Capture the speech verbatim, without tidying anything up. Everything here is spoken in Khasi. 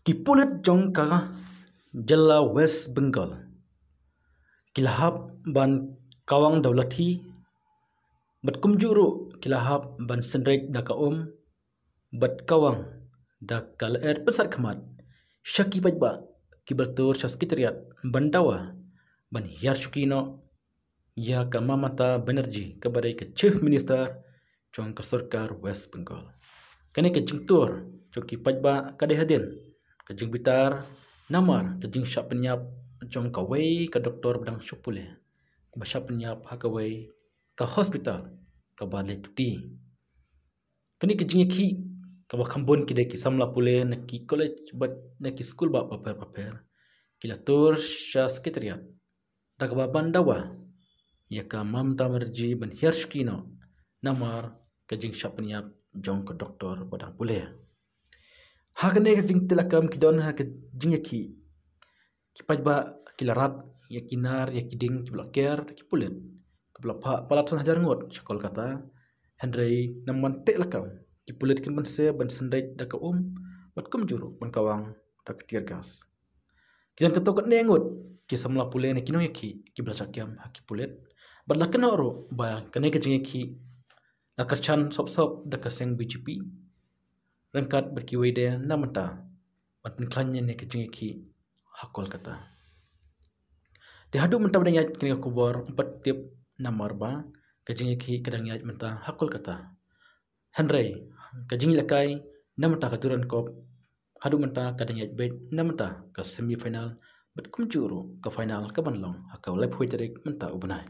Ki pulit jong ka jylla West Bengal ki la hap ban kawang da u lathi, bad kumjuh ruh ki la hap ban synreit da ka um bad kawang da ka lyer pynsat khmat sha ki paidbah kiba la tur sha Secretariat ban dawa ban hiar shuki noh ïa ka Mamata Banerjee kaba dei ka Chief Minister jong ka sorkar West Bengal. Kane ka jingtur jong ki paidbah ka dei hadien ka jingbitar namar ka jingshah pynïap jong kawei ka doktor ba dang shu pule, kaba shah pynïap ha kawei ka hospital kaba leit duty. Kane ka jingïakhih kaba kham bun ki dei ki samla pule na ki college bad na ki skul bah bapher bapher ki la tur sha Secretariat da kaba ban dawa ïa ka Mamata Banerjee ban hiar shuki noh namar ka jingshah pynïap jong ka doktor ba dang pule. Ha kane ka jingtylli kam ki don ha ka jingïakhih, ki paidbah ki la rat ïa ki nar ïa ki dieng kiba la ker da ki pulit kiba la phah palat san hajar ngut sha Kolkata. Hynrei namar teh lakam, ki pulit ki mynse ban synreit da ka um bad kumjuh ruh ban kawang da ka tear gas. Ki don katto katne ngut ki samla pule ne ki nongïakhih kiba la shah kem ha ki pulit bad la kynnoh ruh ba kane ka jingïakhih la kyrshan sop sop da ka seng B J P ryngkat bad kiwei de na bynta ban pynkhlaiñ ïa kane ka jingïakhih ha Kolkata. Te haduh mynta ba dang ïaid kane ka khubor ym pat tip namar ba ka jingïakhih ka dang ïaid mynta ha Kolkata. Hynrei ka jingïalehkai na bynta ka Durand Cup haduh mynta ka dang ïaid beit na bynta ka semi final bad kumjuh ruh ka final ka ban long ha ka laiphew tarik mynta u bnai.